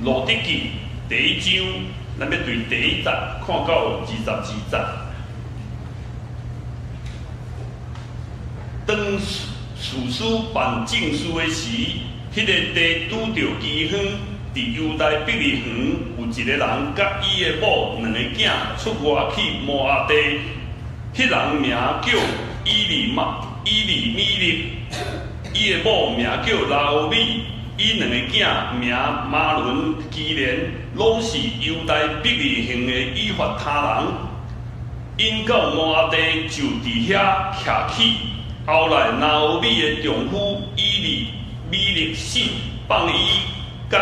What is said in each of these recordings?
路得記第一章，咱欲對第一節看到22節。當士師辦正事的時，彼个地拄著饑荒，佇猶大伯利恆有一个人佮伊的某兩个囝出外去摩押地，彼人名叫以利瑪以利米勒，伊的某名叫拿俄米，伊兩个囝名瑪倫、基連，攏是猶大伯利恆的以法他人。𪜶到摩押地就佇遐徛起。後來拿俄米的丈夫以利米勒死，放伊佮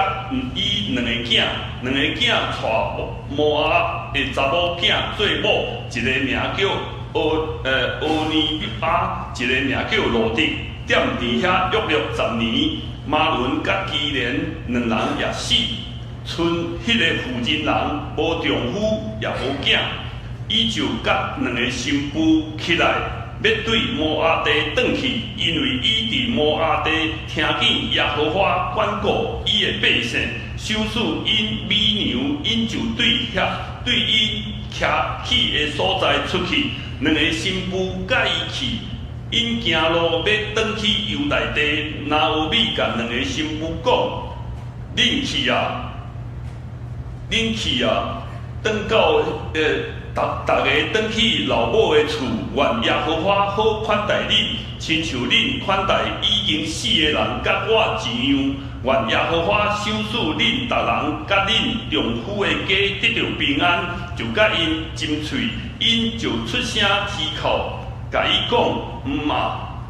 伊兩個囝，兩個囝娶摩押的查某囝做某，一個名叫俄尼巴，一個名叫路得，踮佇遐約略10年。瑪倫佮基連兩人也死，賰彼個婦人人無丈夫也無囝，伊就佮兩个新婦起來，欲對摩押地轉去，因為伊佇摩押地聽見耶和華眷顧伊的百姓，賞賜𪜶米糧，𪜶就對遐對𪜶徛起的所在出去。兩个新婦佮伊去，𪜶行路欲轉去猶大地，拿俄米共兩个新婦講：恁去啊，恁去啊，轉到逐逐个轉去老母的厝，願耶和華好款待恁，親像恁款待已經死的人佮我一樣。願耶和華賞賜恁逐人佮恁丈夫的家得著平安，就佮𪜶親喙，𪜶就出聲啼哭，共伊講：毋啊，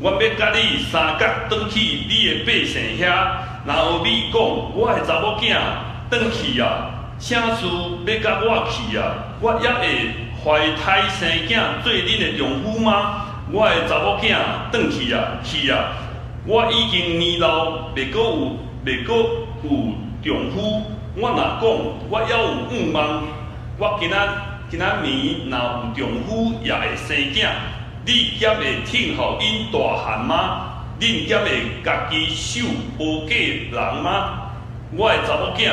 阮欲佮你相佮轉去你的百姓遐。拿俄米講：我的查某囝轉去啊！啥事欲佮我去啊？我猶會懷胎生囝做恁的丈夫嗎？我的查某囝轉去啊，去啊！我已經年老，袂閣有丈夫。我若講我猶有向望，我今仔今仔暝若有丈夫也會生囝。你敢會疼候𪜶大漢嗎？恁敢會家己守無嫁人嗎？我的查某囝，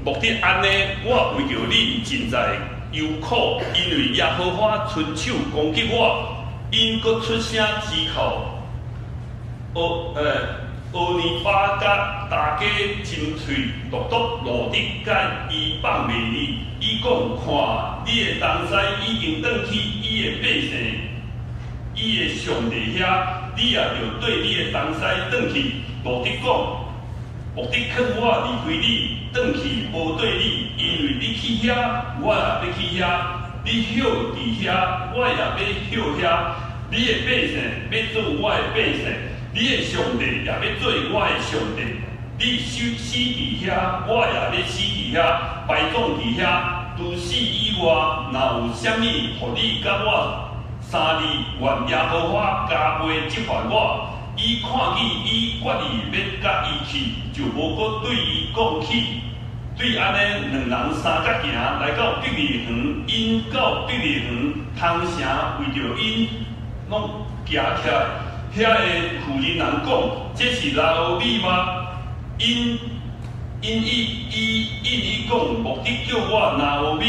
莫得按呢，我為著恁真在憂苦，因為耶和華伸手攻擊我，𪜶閣出聲啼哭。俄尼巴佮大家親喙，獨獨路得佮伊放袂離。伊講：看，你的東西已經轉去伊的百姓，伊的上帝遐，你也著綴你的東西轉去。路得講：莫得勸我離開你，轉去無綴你，因為你去遐，我也欲去遐；你歇佇遐，我也欲歇遐。你的百姓欲做我的百姓，你的上帝也欲做我的上帝。你死佇遐，我也欲死佇遐，埋葬佇遐。除此以外，若有啥物予你佮我相離，願耶和華加倍責罰我。伊看見伊決意欲佮伊去，就無閣對伊講起。對按呢，兩人相佮行來到伯利恆，𪜶到伯利恆空城為著𪜶攏驚起來。遐个婦人人講：這是拿俄米嗎？𪜶伊伊應伊講：莫得叫我拿俄米，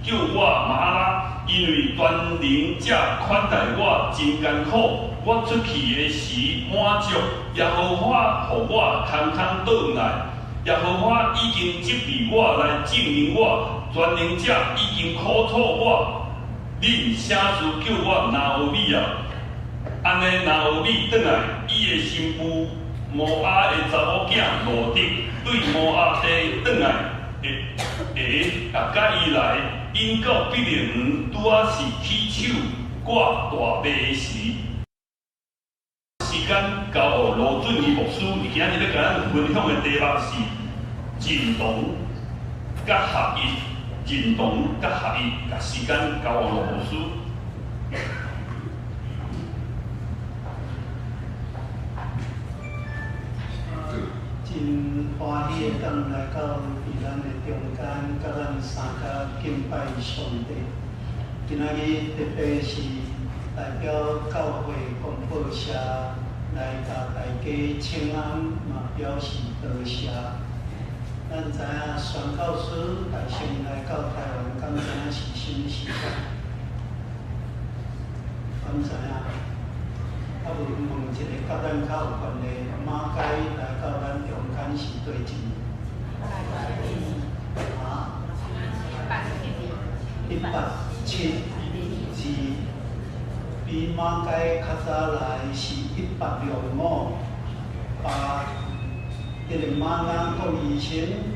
叫我瑪拉，因為全能者款待我真艱苦。我出去的時滿足，耶和華予我空空轉來。耶和華已經責備我來證明我，全能者已經苦楚我。恁啥事叫我拿俄米啊？按呢，拿俄米轉來，伊的新婦摩押的查某囝路得對摩押地轉來，會會也佮伊來，𪜶到伯利恆拄仔是起手割大麥的時。時間交予盧俊義牧師，伊今仔日欲共咱分享的題目是認同佮合一，認同佮合一，共時間交予盧牧師。真歡喜會當來到佇咱的中間，佮咱相佮敬拜上帝。今仔日特別是代表教會廣播社來共大家請安，嘛表示多謝。咱知影宣教師大先來到台灣，敢知影是啥物時間？敢知影？啊，無問一个佮咱較有關係，馬偕來到咱中間是佗一年？啊？1872，比馬偕較早來是1865，巴彼个馬雅國醫生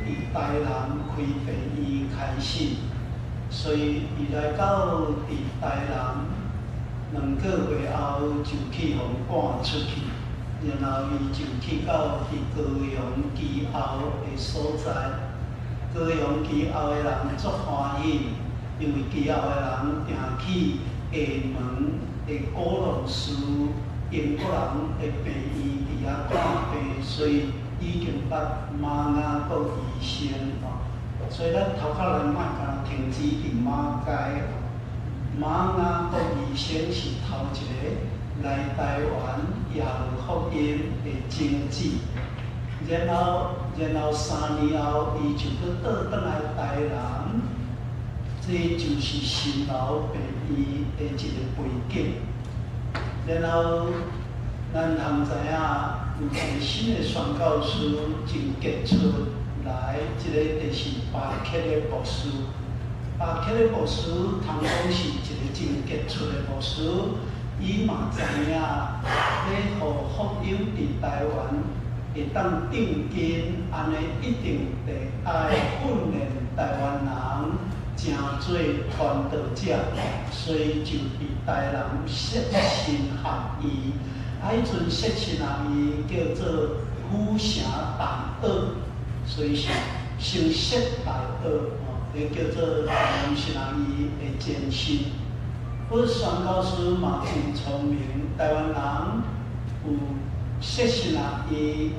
佇台南開病院開始，所以伊來到佇台南2個月後就去予趕出去，然後伊就去到佇高雄基後的所在。高雄基後的人足歡喜，因為基後的人定去廈門的古羅斯英國人的病院佇遐看病，所以已經捌馬雅國醫生吼。所以咱頭殼來莫干焦停止佇馬偕。馬雅國醫生是頭一个來台灣耶和福音的種子，然後3年後，伊就閣倒轉來台南，這就是新樓病院的一個背景。然後，咱通知影有一个新的宣教師真傑出來，這个就是巴克的牧師。巴克的牧師通講是一个真傑出的牧師，伊嘛知影欲予福音佇台灣會當定根，按呢一定得愛訓練台灣人成做傳道者，所以就佇台南設神學院。啊，彼陣設神學院叫做府城大學，所以是先設大學吼，彼叫做台南神學院的前身。阮宣教師嘛真聰明，台灣人有設神學院，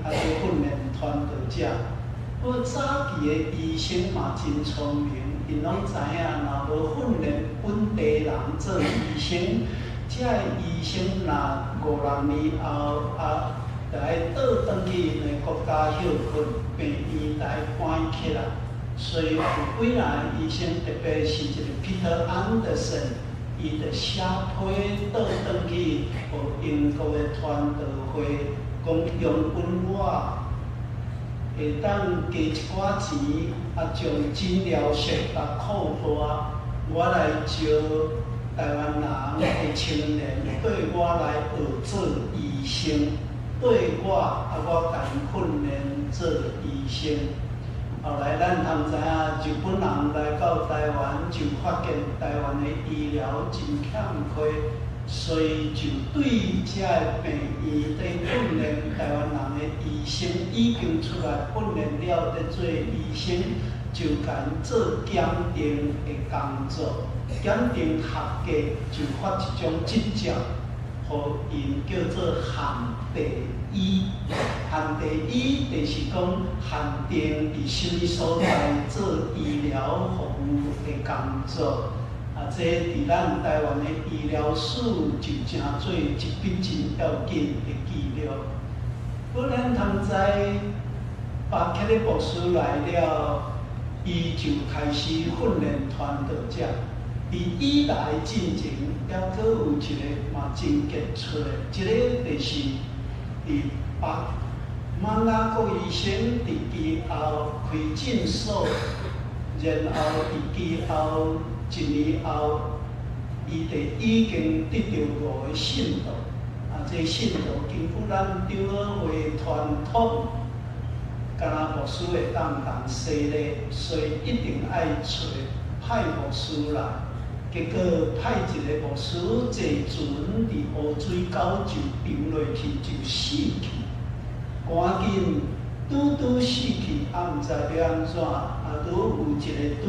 啊，閣訓練傳道者。阮早期的醫生嘛真聰明，𪜶攏知影，若無訓練本地人做醫生，這个醫生若五六年後啊，著愛倒轉去𪜶的國家歇睏，病院著愛關起來。所以有幾若个醫生，特別是一个 Peter Anderson，伊就寫批倒轉去，予英國的傳道會，講容許我會當加一寡錢，啊，將診療室共擴大，我來招台灣人的青年綴我來學做醫生，綴我啊，我共𪜶訓練做醫生。後來咱通知影，日本人來到台灣，就發現台灣的醫療真欠缺，所以就對這个病院佇訓練台灣人的醫生已經出來訓練了，佇做醫生，就共做檢定的工作，檢定合格就發一種執照，予𪜶叫做限地醫。限地醫就是講限定佇啥物所在做醫療服務的工作。啊，這佇咱台灣的醫療史就成做一筆真要緊的記錄。好，咱通知巴克的牧師來了，伊就開始訓練傳道者。佇伊來進前，猶閣有一个嘛真傑出的，這个就是佇巴馬雅國醫生佇基後開診所，然後佇基後一年後，伊就已經得著五个信徒。啊，這信徒根據咱長老會傳統，敢若牧師會當共洗禮，所以一定愛揣派牧師來。結果派一个牧師坐船佇烏水溝就沉落去，就死去。趕緊拄拄死去，也毋知欲按怎，啊，拄有一个對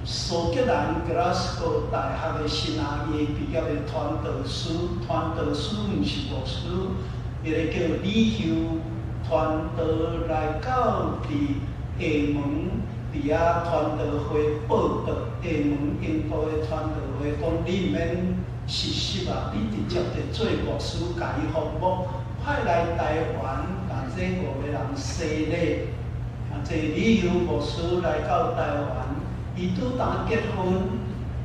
蘇格蘭格拉斯哥大學的神學院畢業的傳道師，傳道師毋是牧師，彼个叫李休傳道來到佇廈門佇遐傳道會報道，廈門英國的傳道會講你毋免實習啊，你直接就做牧師，共伊服務，派來台灣，共這五个人洗禮，啊，這李休牧師來到台灣，伊拄當結婚，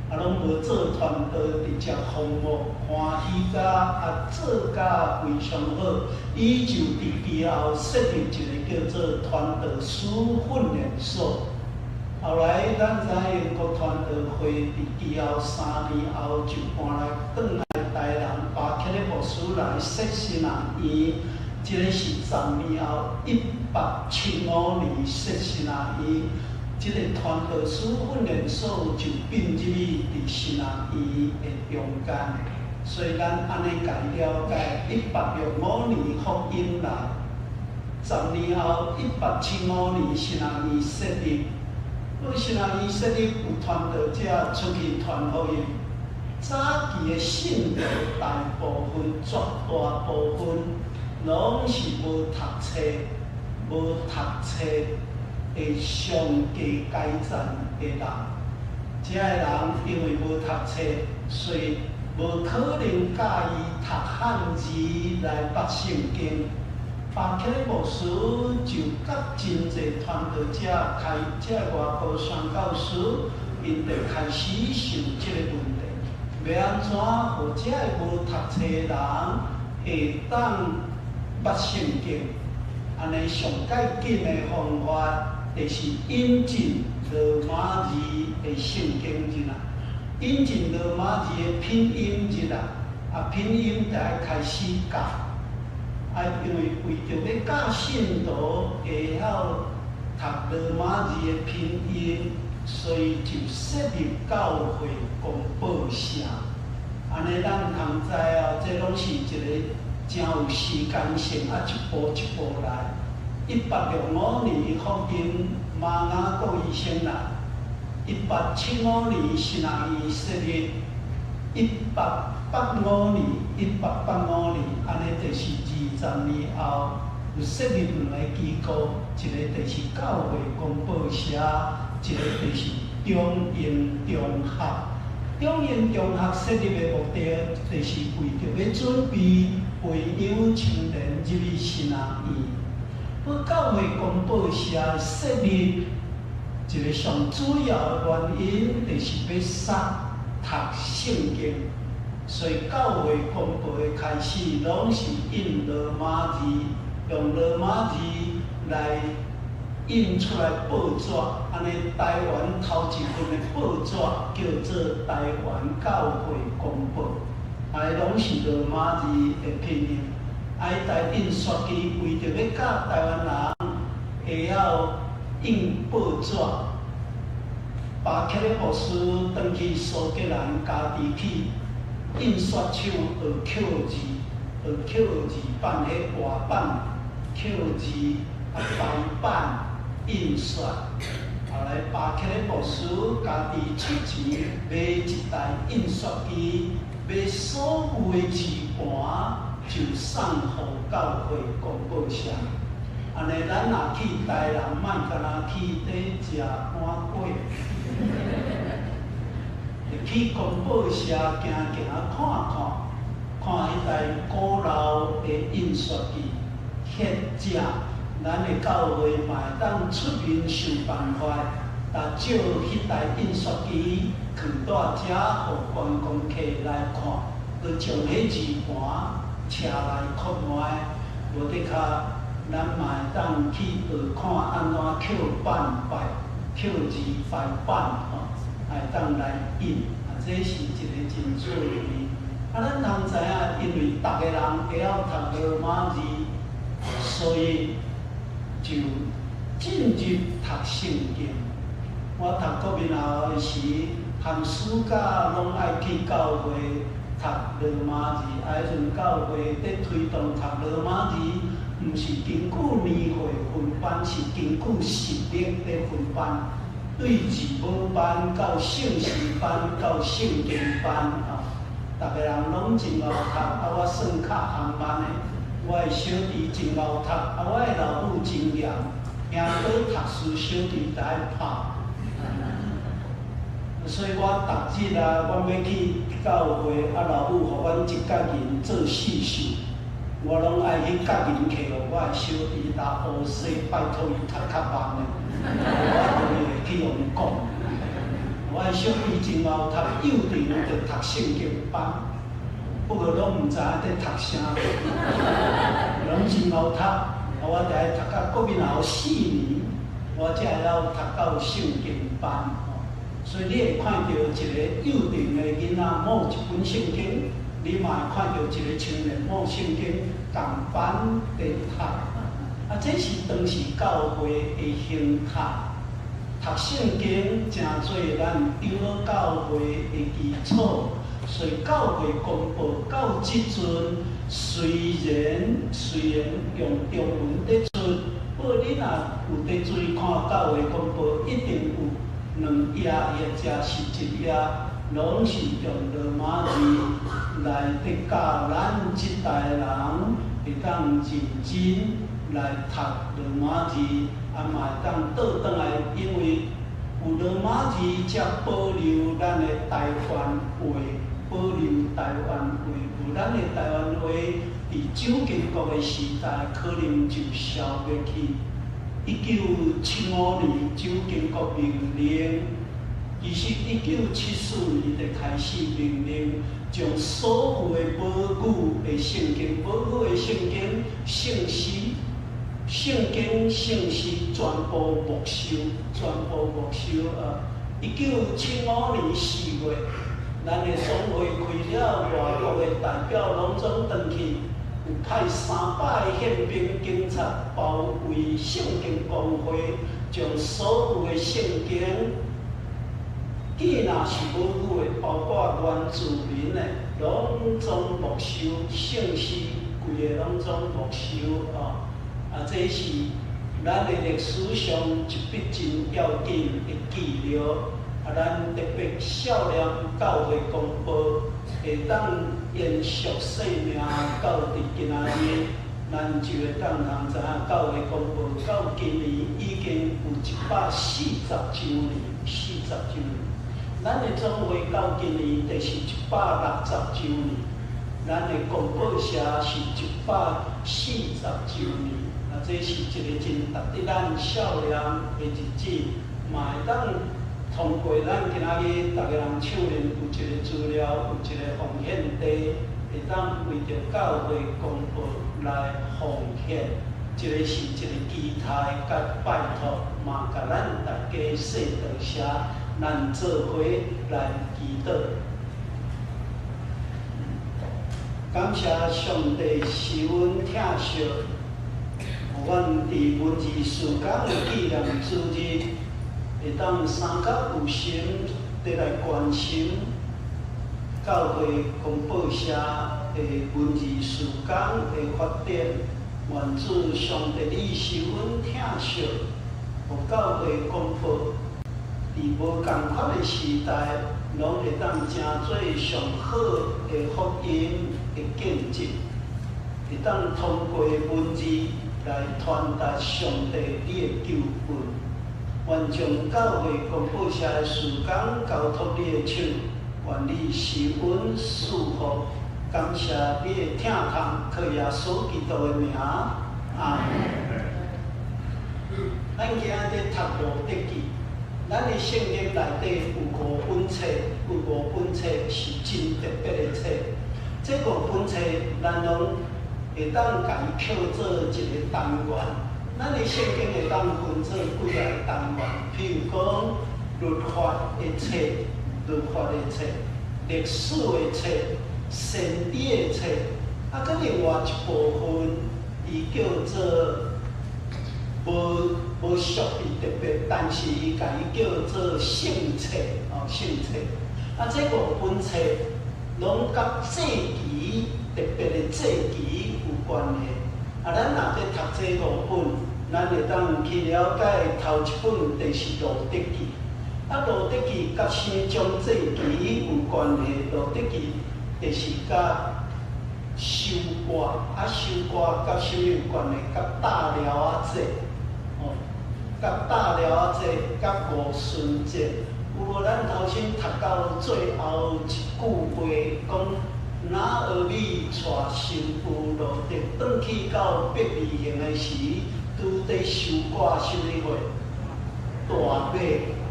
啊，攏無做傳道，直接奉牧，歡喜甲啊做甲非常好。伊就佇其後設立一個叫做傳道師訓練所。後來咱知英國傳道會佇其後3年後就搬來轉來台南，巴克禮牧師來設神學院。這个是十年後，1875年設神學院，這个傳道師訓練所就併入去佇神學院的中間。所以咱按呢共了解，1865年福音來，十年後1875年神學院設立。佇神學院設立有傳道者出去傳福音，早期的信徒大部分、絕大部分攏是無讀冊、無讀冊的上低階層的人。這个人因為無讀冊，所以無可能教伊讀漢字來捌聖經。巴克禮牧師就佮真濟傳道者開這外國宣教師，𪜶就開始想這个問題：欲按怎予這个無讀冊的人會當捌聖經？按呢上較緊的方法，就是引進羅馬字的聖經入來，引進羅馬字的拼音入來，啊，拼音就愛開始教。啊，因為為著欲教信徒會曉讀羅馬字的拼音，所以就設立教會公報社。按呢，咱通知哦，這攏是一个誠有時間性，啊，一步一步來。1865年福音瑪雅各醫生來，1875年神學院設立，1885年，1885年，按呢就是20年後，有設立兩个機構，一个就是教會公報社，一个就是中英中學。中英中學設立的目的，就是為著欲準備培養青年入去神學院。不教會公報社設立一个上主要的原因，就是欲捒讀聖經。所以教會公報的開始，攏是印羅馬字，用羅馬字來印出來報紙。按呢，台灣頭一份的報紙叫做《台灣教會公報》，啊，攏是羅馬字的拼音。啊，彼台印刷機為著欲教台灣人會曉印報紙，巴克禮牧師轉去蘇格蘭，家己去印刷廠學刻字，學刻字版，彼活版刻字啊排版印刷。後來巴克禮牧師家己出錢買一台印刷機，買所有的字盤就送予教會公報社。按呢，咱若去台南，莫干焦去佇食碗粿，去公報社行行看看，看彼台古老的印刷機，或者咱的教會嘛會當出面想辦法，來借彼台印刷機囥佇遮，予觀光客來看，閣將彼字盤車來國外，無的較咱嘛會當去學看按怎刻版排刻字排版吼，會當來印，啊，這是一个真趣味。啊，咱通知影，因為逐个人會曉讀羅馬字，所以就進入讀聖經。我讀國民學校的時，寒暑假攏愛去教會讀羅馬字。啊，彼陣教會佇推動讀羅馬字，毋是根據年歲分班，是根據實力佇分班。對字母班到聖詩班到聖經班啊，逐个人攏真𠢕讀，啊，我算較含慢的。我的小弟真𠢕讀，啊，我的老母真嚴，驚倒讀書小弟就愛拍。所以我逐日啊，阮欲去教會，啊，老母予阮一角銀做四壽。我攏愛去佮人客哦，我的小弟打烏西，拜託伊讀較慢的，我就會去予𪜶講。我的小弟真𠢕讀幼稚園就讀聖經班，不過攏毋知影佇讀啥，攏真𠢕讀。啊，我著愛讀到國民學4年，我才會曉讀到聖經班。所以你會看著一個幼稚園的囡仔摸一本聖經，你嘛會看著一個青年摸聖經仝班佇讀。啊，這是當時教會的形態。讀聖經成做咱長老教會的基礎，所以教會公報到這陣，雖然用中文佇出，不過你若有佇注意看教會公報，一定有兩頁或者是一頁，攏是用羅馬字來佇教咱這代人會當認真來讀羅馬字，啊嘛會當倒轉來，因為有羅馬字才保留咱的台灣話，保留台灣話。無咱的台灣話，佇蔣經國的時代可能就消滅去。1975年，蔣經國命令，其實1974年就開始命令，將所有的母語的聖經、母語的聖經、聖詩、聖經、聖詩全部沒收，全部沒收啊！1975年4月，咱的總會開了，外國的代表攏總轉去，有派300個憲兵警察包圍聖經公會，將所有的聖經，既若是母語的，包括原住民的，攏總沒收，聖詩規个攏總沒收啊！啊，這是咱的歷史上一筆真要緊的記錄。啊，咱特別少年教會公報會當延續生命到佇今仔日，咱就會當通知影教會公報到今年已經有140周年，四十周年。咱的總會到今年就是160周年，咱的公報社是140周年。啊，這是一個真值得咱少年的日子，嘛會當通過咱今仔日逐个人手裡有一個資料，有一個奉獻袋，會當為著教會公報來奉獻，這個是一個期待佮拜託，嘛共咱大家說多謝，咱做伙來祈禱。感謝上帝賜阮疼惜，予阮佇文字事工的紀念主日，會當三甲有心地來關心教會公報社的文字事工的發展。願主上帝你賜阮疼惜，予教會公報佇無仝款的時代，攏會當成做上好的福音的見證，會當通過文字來傳達上帝你的救恩。願將教會公報社的事工交託你的手，願你賜恩賜福，感謝你的疼痛，靠耶穌基督的名，阿門。咱今仔日讀路得記，咱的聖經內底有五本冊，有五本冊是真特別的冊。這五本冊，咱攏會當共伊叫做一個單元。咱的聖經會當分做幾个單元，譬如講律法的冊、律法的冊、歷史的冊、先知的冊，啊，閣另外一部分，伊叫做無無屬於特別，但是伊共伊叫做聖冊，哦，聖冊。啊，這五本冊攏佮祭期特別的祭期有關係。啊，咱若佇讀這五本，咱會當去了解頭一本就是路得記。啊，路得記佮啥物種祭期有關係？路得記就是佮收割，啊，收割佮啥物有關係？佮大寮仔節，哦，佮大寮仔節，佮五旬節。有無咱頭先讀到最後一句話，講拿俄米帶新婦路得轉去到伯利恆的時，拄佇收割啥物貨？大麥。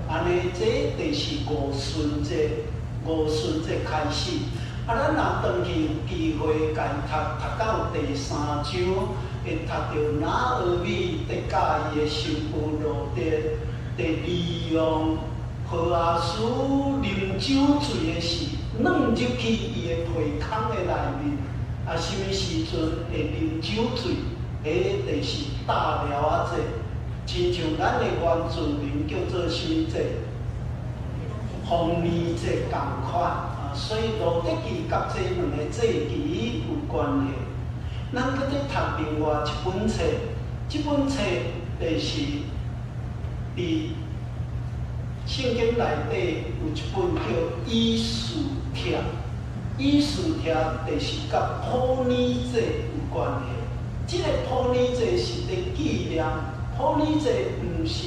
按呢，這就是五旬節，五旬節開始。啊，咱若轉去有機會共讀讀到第三章，會讀著拿俄米佇佮伊的新婦路得，佇利用波阿斯啉酒醉的時，軟入去伊的皮空的內面。啊，啥物時陣會啉酒醉？彼就是大寮仔節，親像咱的原住民叫做啥物節？豐年節仝款啊，所以路得記佮這兩个節期有關係。咱閣咧讀另外一本冊，這本冊就是佇聖經內底有一本叫《以斯帖》，以斯帖就是佮普澱節有關係。這個普澱節是佇紀念，普澱節毋是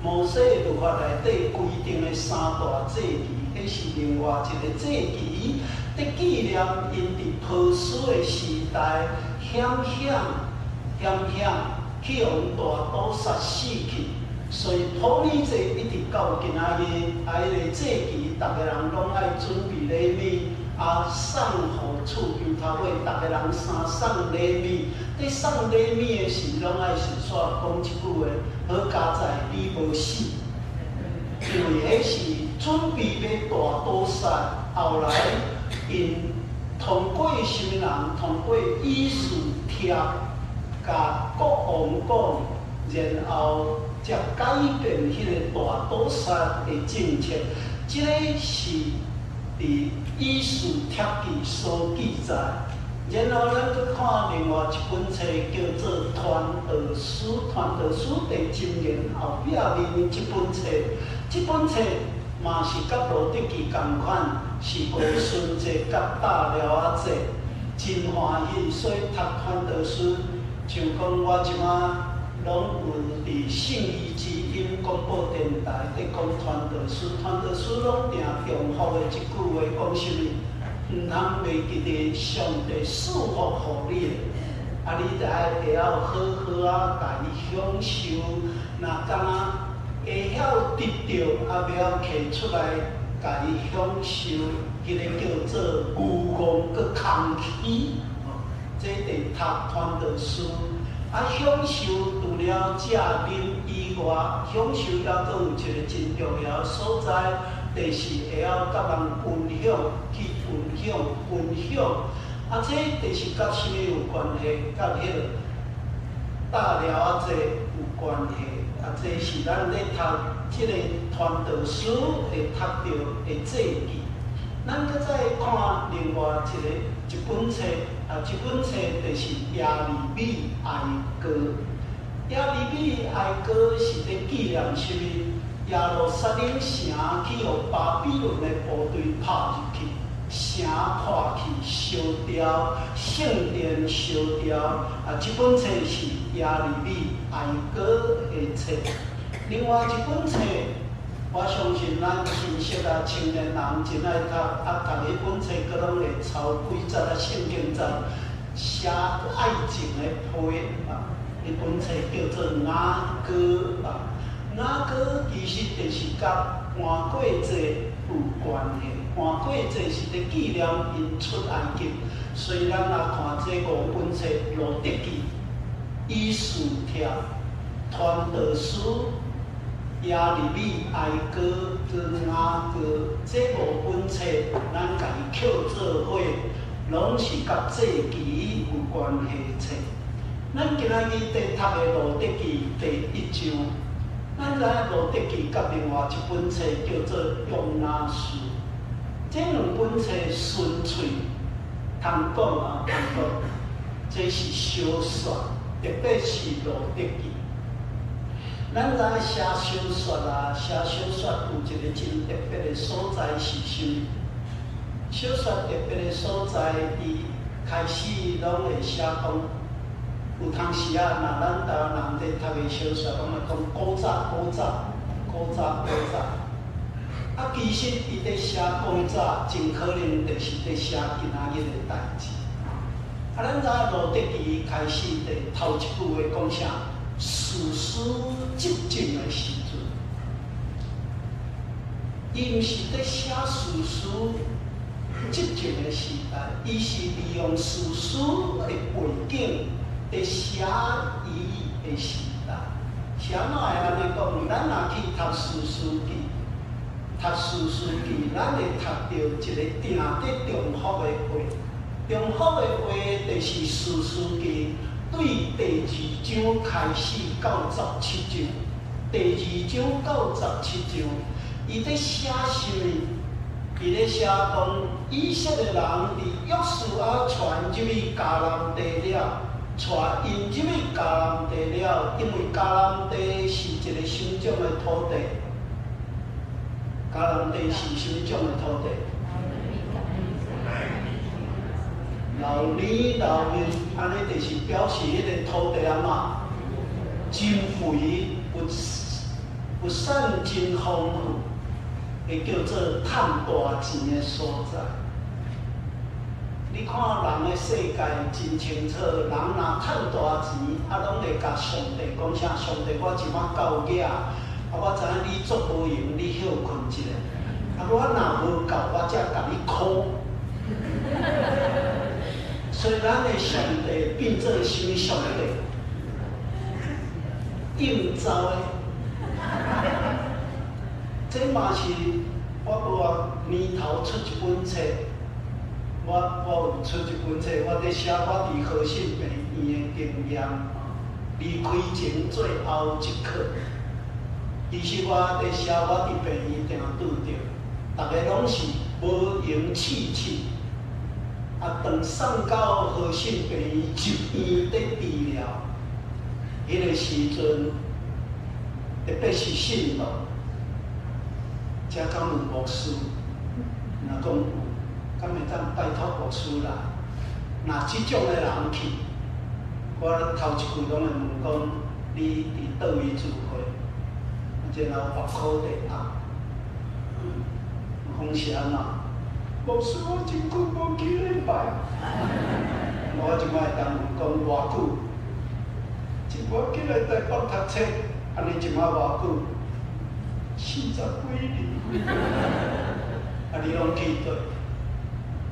摩西律法內底規定的三大節期，彼是另外一個節期，佇紀念𪜶佇波斯的時代險險險險去予大屠殺死去，所以普澱節一直到今仔日，啊，彼个節期，逐个人攏愛準備禮物，啊，送予厝邊頭尾，逐个人相送禮物。佇送禮物的時，攏愛順紲講一句話：好佳哉你無死。因為彼是準備欲大屠殺，後來𪜶通過啥物人？通過以斯帖共國王講，然後才改變彼个大屠殺的政策。這个是佇以斯帖記所記載。然後咱閣看另外一本冊叫做《傳道書》，傳道書佇箴言後壁面這本冊，這本冊嘛是佮路得記仝款，是五旬節佮大寮仔節，真歡喜。所以讀傳道書，像講我這馬攏有佇信義之音廣播電台佇講傳道書，傳道書攏定重複的一句話，講啥物？毋通袂記得上帝賜福予你的，啊，你著愛會曉好好仔共伊享受。若敢若會曉得著，啊，袂曉摕出來共伊享受，彼个叫做愚戇閣空虛。哦，這佇讀傳道書。啊，享受除了食啉以外，享受猶閣有一个真重要所在，就是會曉佮人分享，去分享，分享。啊，這就是佮啥物有關係？佮彼个大寮仔節有關係。啊，這是咱咧讀這个傳道書會讀著的節期。咱閣再看另外一个一本冊，啊，這本冊就是耶利米哀歌。耶利米哀歌是佇紀念啥物？耶路撒冷城去予巴比倫的部隊拍入去，城破去燒掉，聖殿燒掉。啊，這本冊是耶利米哀歌的冊。另外一本冊，我相信咱新識啊青年人真愛讀，啊，讀彼本冊，閣攏會抄幾節仔聖經節，寫愛情的批啊。彼本冊叫做雅歌啊。雅歌其實就是佮逾過節有關係。逾過節是佇紀念𪜶出埃及，所以咱若看這五本冊：路得記、以斯帖、傳道書、耶利米哀歌佮雅歌，這五本冊，咱共伊抾做伙，攏是佮節期有關係的冊。咱今仔日佇讀的路得記第一章，咱知影路得記佮另外一本冊叫做約拿書，這兩本冊純粹通講啊，通講，這是小說，特別是路得記。咱知影寫小說啊，寫小說有一个真特別的所在是啥物？小說特別的所在，伊開始攏會寫講，有當時啊，若咱台灣人佇讀的小說，攏會講古早古早古早古早。啊，其實伊佇寫古早，真可能就是佇寫今仔日的代誌。啊，咱知影路得記開始佇頭一句話講啥？士師執政的時陣，伊毋是佇寫士師執政的時代，伊是利用士師的背景佇寫伊的時代。是按怎會按呢講？咱若去讀士師記，讀士師記，咱會讀著一个定佇重複的話，重複的話就是士師記對第二章開始到十七章，第二章到十七章，伊佇寫啥物？伊咧寫講以色列人佇約書亞傳入去迦南地了，帶𪜶入去迦南地了，因為迦南地是一个啥物種的土地？迦南地是啥物種的土地？流奶流蜜，按呢就是表示彼个土地按怎？真肥，物物產真豐富，會叫做趁大錢的所在。你看人的世界真清楚，人若趁大錢，啊，攏會共上帝講啥？上帝，我這擺夠額，啊，我知影你足無閒，你歇睏一下。啊，我若無夠，我才共你箍。所以咱的上帝變做啥物上帝？應酬的。這嘛是我無啊，年頭出一本冊，我有出一本冊，我佇寫我佇和信病院的經驗，離開前最後一課。其實我佇寫我佇病院定拄著，逐个攏是無閒試試。啊，當送到和信病院入院佇治療，彼个時陣，特別是信徒，遮敢有牧師？若講有，敢會當拜託牧師來？若這種的人去，我頭一句攏會問講：你佇佗位聚會？然後縛箍地壓，講是按怎？牧師，我真久無去禮拜。我這擺會當問講偌久？一我起來台北讀冊，按呢這擺偌久？40幾年。啊，你攏去佗？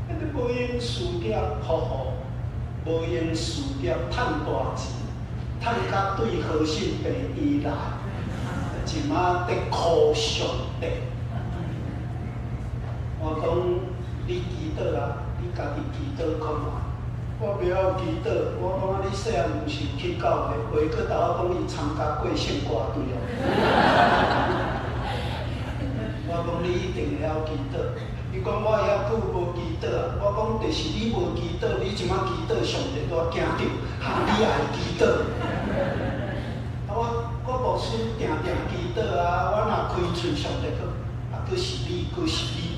彼个無閒事業服務，無閒事業趁大錢，趁甲對和信病院來，這擺佇箍上帝。我講你祈禱啊，你家己祈禱看覓。我袂曉祈禱，我講啊，你細漢毋是有去教會，回過頭我講伊參加過聖歌隊哦。我講你一定會曉祈禱。伊講我遐久無祈禱啊，我講就是你無祈禱，你這擺祈禱，上帝都驚著，哈，你也會祈禱。啊，我牧師定定祈禱啊，我若開喙，上帝閣啊，閣是你，閣是你。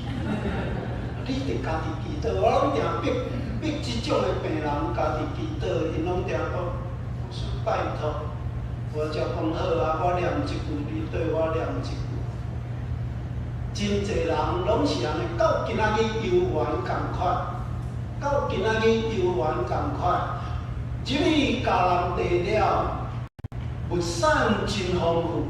你得家己祈禱，我攏定逼逼這種的病人家己祈禱，𪜶攏定講，牧師拜託，我才講好啊，我念一句，你對我念一句。真濟人攏是按呢，到今仔日猶原仝款，到今仔日猶原仝款。入去迦南地了，物產真豐富。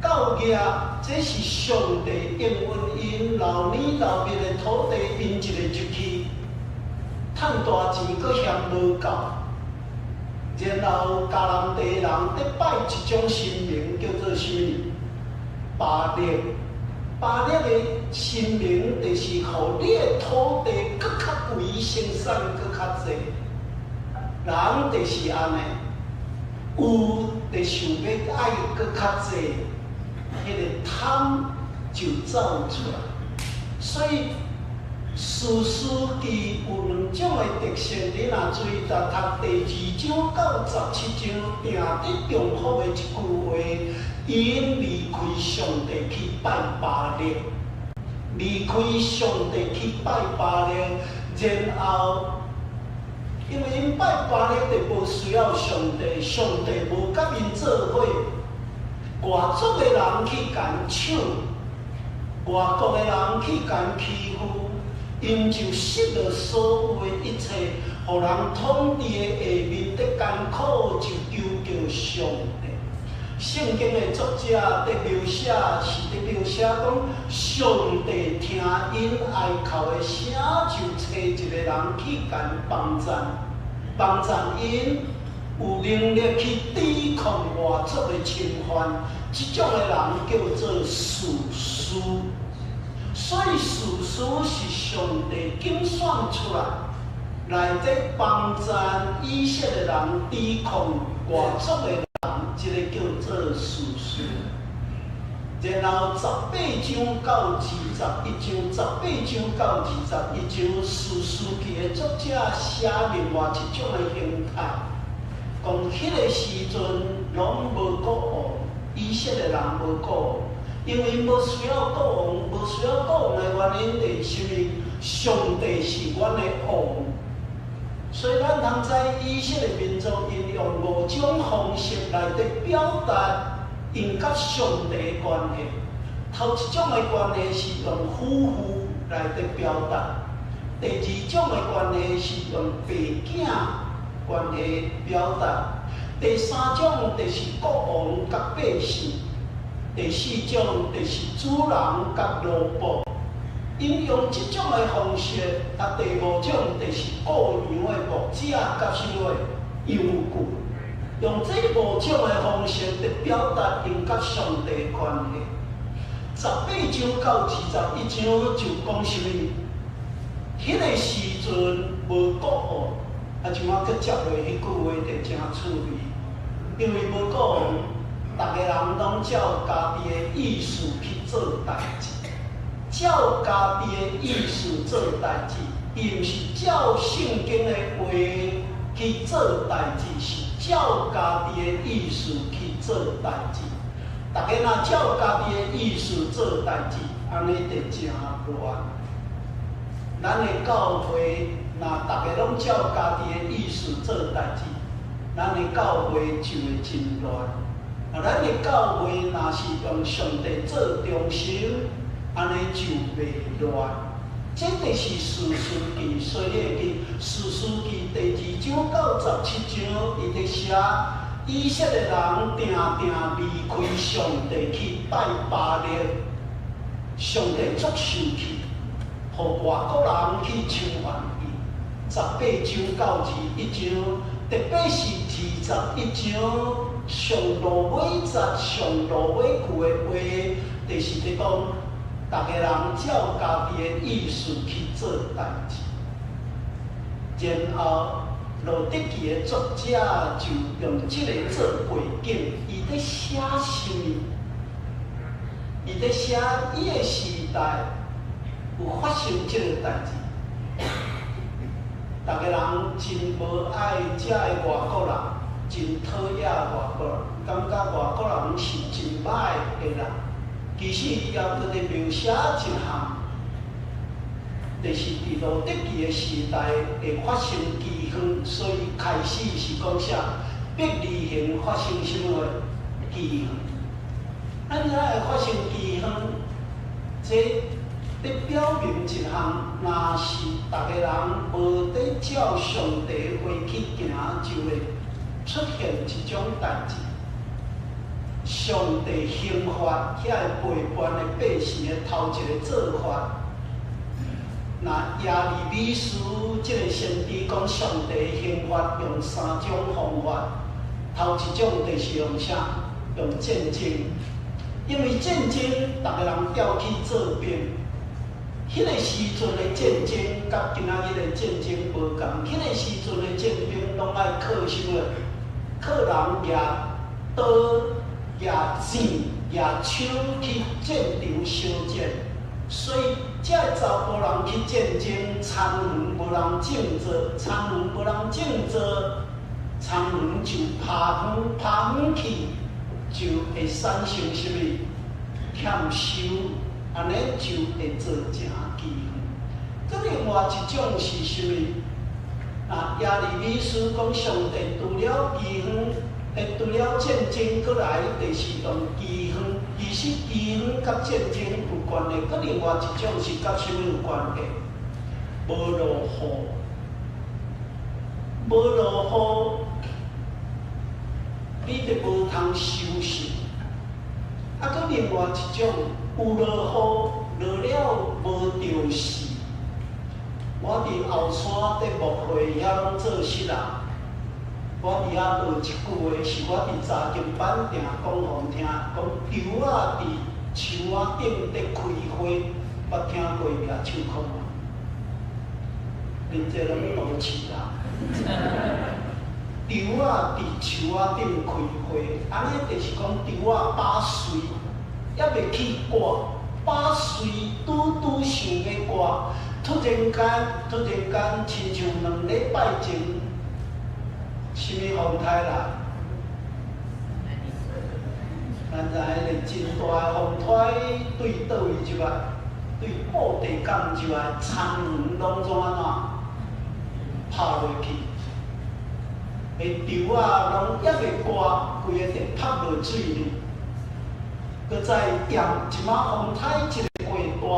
到額，這是上帝應允𪜶流奶流蜜的土地，𪜶一个入去，趁大錢，閣嫌無夠。然後迦南地人佇拜一種神明，叫做啥物？巴力。巴力的神明就是予你的土地閣較肥，生產閣較濟。人就是按呢，有就想欲愛閣較濟，彼个貪就走出來。所以士師記有兩種的特色，你若注意讀讀第二章到十七章，定佇重複的一句話，𪜶離開上帝去拜巴力，離開上帝去拜巴力，然後因為𪜶拜巴力就無需要上帝，上帝無佮𪜶做伙，外族的人去共搶，外國的人去共欺負，𪜶就失落所有的一切，予人統治的下面的艱苦，就求叫上帝。聖經的作者佇描寫是佇描寫講，上帝聽𪜶哀哭的聲，就差一個人去共幫贊，幫贊𪜶有能力去抵抗外族的侵犯。這種的人叫做士師。所以士師是上帝揀選出來，來佇幫贊以色列人抵抗外族的人，這個叫做士師。然後十八章到二十一章，十八章到二十一章，士師記的作者寫另外一種的形態，講彼個時陣攏無國王，以色列人無國王。因為無需要國王，無需要國王的原因，就是因為上帝是阮的王，所以咱通知以色列民族𪜶用五種方式來佇表達𪜶佮上帝的關係。頭一種的關係是用夫婦來佇表達，第二種的關係是用爸囝關係表達，第三種就是國王佮百姓。第四種就是主人佮奴僕，𪜶用這種的方式。啊，第五種就是僱羊的牧者佮啥物羊群，用這五種的方式來表達𪜶佮上帝的關係。十八章到二十一章就講啥物？彼個時陣無國王，啊，像我閣接落彼句話就誠趣味，因為無國王。逐个人攏照家己的意思去做代誌，照家己的意思做代誌，伊毋是照聖經的話去做代誌，是照家己的意思去做代誌。逐家若照家己的意思做代誌，按呢就誠亂。咱的教會若逐家攏照家己的意思做代誌，咱的教會就會真亂。啊，咱的教會若是用上帝做中心，按呢就袂亂。這就是士師記，所以記士師記第二章到十七章，伊佇寫以色列人定定離開上帝去拜巴力，上帝足生氣，予外國人去侵犯伊。十八章到二一章，特別是二十一章上落尾節、上落尾句的話，就是佇講，逐个人照家己的意思去做代誌，然後路得記的作者就用這個做背景，伊佇寫啥物？伊佇寫伊的時代有發生這個代誌，逐个人真無愛遮的外國人，真討厭外國人，感覺外國人是真歹的人。其實伊也閣佇描寫一項，就是佇路得記的時代會發生饑荒，所以開始是講啥？伯利恆發生啥物饑荒？按怎會發生饑荒？這佇表明一項，若是逐个人無佇照上帝話去行，就會出現這種代誌。上帝刑罰遐個背叛的百姓的頭一個做法，若耶利米書這個先知講，上帝刑罰用三種方法，頭一種就是用啥？用戰爭，因為戰爭，逐个人調去做兵。彼個時陣的戰爭，佮今仔日的戰爭無仝。彼個時陣的戰兵攏愛靠啥物？靠人舉刀、舉箭、舉槍去戰場相戰。所以，這个查埔人去戰爭，田園無人種作，田園無人種作，田園就拋荒，拋荒去就會產生啥物？欠收，按呢就會造成饑荒。閣另外一種是啥物？啊，耶利米書講上帝除了饑荒，除了戰爭，閣來就是用饑荒。其實饑荒園佮戰爭有關係，閣另外一種是佮啥物有關係？無落雨，無落雨，你就無通收成。啊，閣另外一種有落雨，落了無著死。我佇後山佇牧會遐攏做穡人。我佇遐學一句話，是我佇查經班定講予𪜶聽，講稻仔佇樹仔頂咧開花，捌聽過舉手看無？恁這攏都市人。稻仔佇樹仔頂開花，按呢就是講稻仔飽穗，猶未去割，飽穗拄拄想欲割，突然間，親像2禮拜前，啥物風颱來？咱知彼個真大的風颱對佗位入來？對布袋港入來，田園攏總按怎拍落去？彼稻仔攏猶未割，規个就拍落水裡。閣再驗一擺風颱，一個過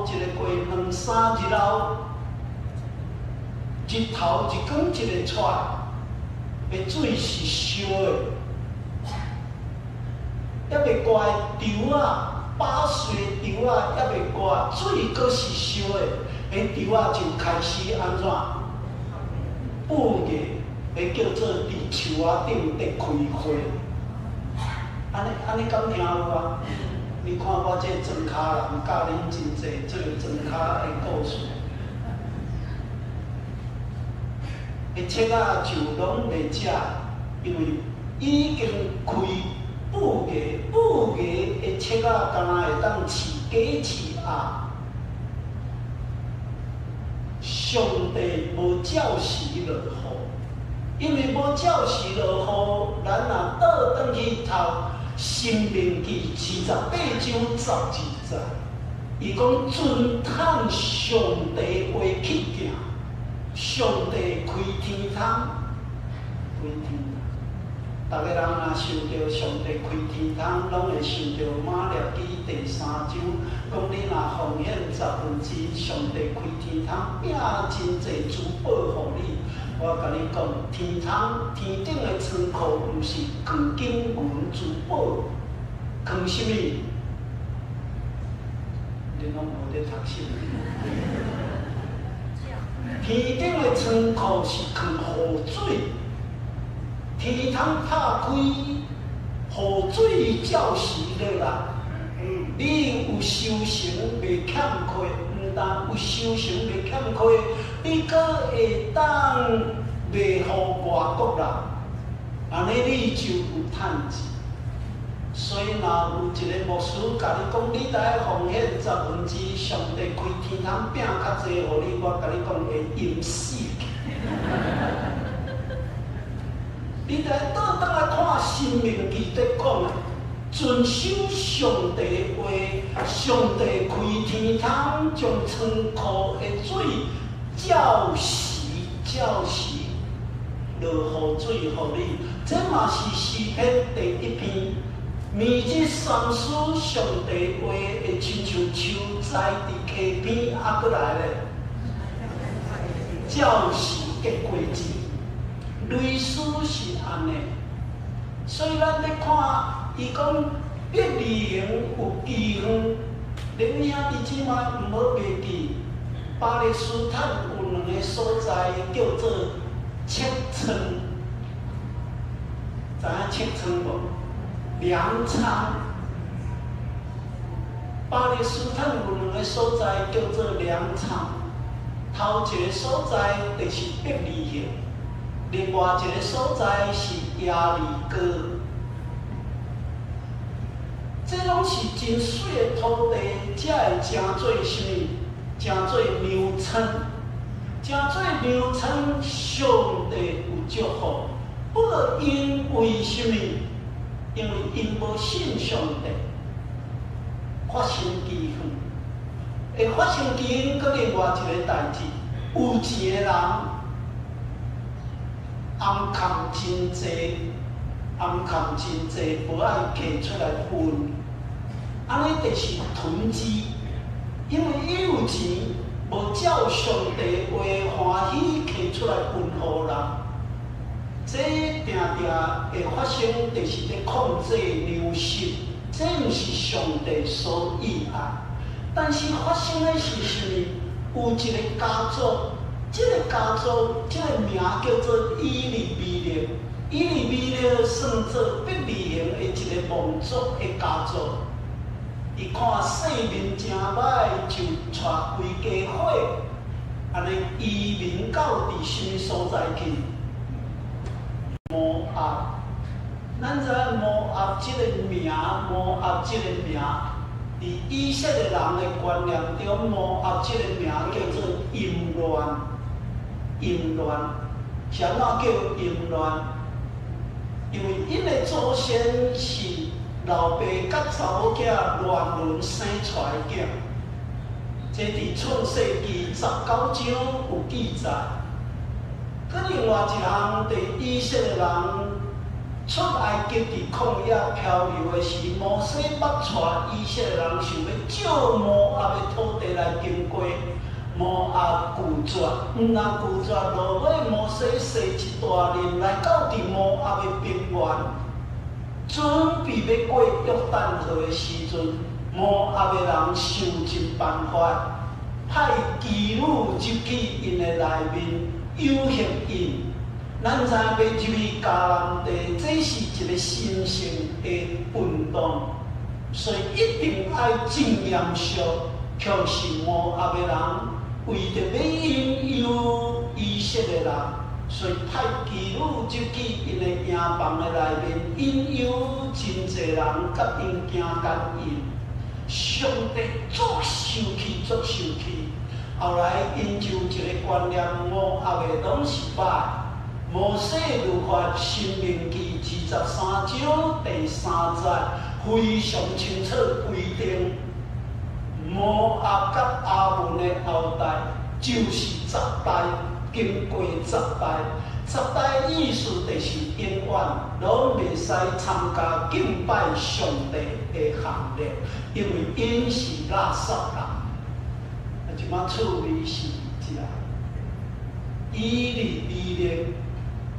大雨，一個過兩三日後，日頭一光一个出來，彼水是燒的，猶未割的稻仔，飽穗的稻仔猶未割，水閣是燒的，彼稻仔就開始按怎？布芽，彼叫做佇樹仔頂咧開花。按呢按呢敢聽有啊？你看我這莊跤人教恁真濟這个莊跤的故事。彼粟仔就攏袂食，因為已經開布芽，布芽的粟仔敢若會當飼雞飼鴨。上帝無照時落雨，因為無照時落雨，咱若倒轉去讀《申命記》48章12節，伊講遵趁上帝話去行，上帝開天窗，開天。逐个人若想著上帝開天窗，攏會想著馬掠基第三章，講你若奉獻十分之一，上帝開天窗，餅真濟珠寶予你。我共你講，天窗天頂的倉庫毋是藏金銀珠寶，藏啥物？恁攏無咧讀書。天頂的倉庫是藏雨水。天窗拍開，雨水照時落來。你有收成袂欠缺，毋但有收成袂欠缺，你閣會當賣予外國人，按呢你就有趁錢。所以若有一个牧師共你講，你著愛奉獻十分之一，上帝開天窗餅較濟予你，我共你講會淹死。你著愛倒轉來看《申命記》佇講的，遵守上帝話，上帝開天窗，將倉庫的水照時照時落雨水予你。這嘛是詩篇第一篇，明日三思上帝話會親像秋栽佇溪邊，啊，閣來咧，照時結果子。類似是按呢，所以咱咧看，伊講伯利恆有饑荒，恁兄弟姊妹毋好袂記，巴勒斯坦有兩个所在叫做粟倉，知影粟倉無？糧倉。巴勒斯坦有兩个所在叫做糧倉，頭一个所在就是伯利恆。另外一个所在是耶利哥，這攏是真媠的土地，才會成做啥物？成做糧倉，成做糧倉，上帝有祝福。不過因為啥物？因為𪜶無信上帝，發生饑荒。會發生饑荒，閣另外一个代誌，有錢的人。暗藏真濟，暗藏真濟，無愛提出來分。按呢就是囤積，因為伊有錢，無照上帝話歡喜摕出來分予人。這定定會發生，就是咧控制糧食，這毋是上帝所意愛。但是發生的是啥物？有一個家族，這個家族，這個名叫做以利米勒。以利米勒算做伯利恆的一個望族的家族。伊看世面誠歹，就帶規家伙，按呢移民到佇啥物所在去？摩押。咱知影摩押這個名，摩押這個名，佇以色列人的觀念中，摩押這個名叫做淫亂。淫亂，啥物叫淫亂？因為𪜶的祖先是老爸佮查某囝亂倫生出來的囝，這佇創世記19章有記載。閣另外一項，佇以色列人出埃及佇曠野漂流的時，摩西捌帶以色列人想欲照摩押的土地來經過，摩押拒絕，毋但拒絕，落尾摩西踅一大輪來到佇摩押的平原，準備欲過約旦河的時陣，摩押的人想盡辦法，派妓女入去𪜶的內面誘惑𪜶。咱知影欲入去迦南地，這是一個神聖的運動，所以一定愛真嚴肅。卻是摩押的人為著欲引誘以色列人，所以派妓女入去𪜶的營房的內面，引誘真濟人佮𪜶行姦淫。上帝足生氣，足生氣。後來𪜶就有一個觀念，摩押的攏是歹。摩西律法申命記23章第3節非常清楚規定，摩押佮亞捫的後代就是十代，經過十代，十代意思就是永遠攏袂使參加敬拜上帝的行列，因為𪜶是垃圾人。啊，這馬趣味是這，以利米勒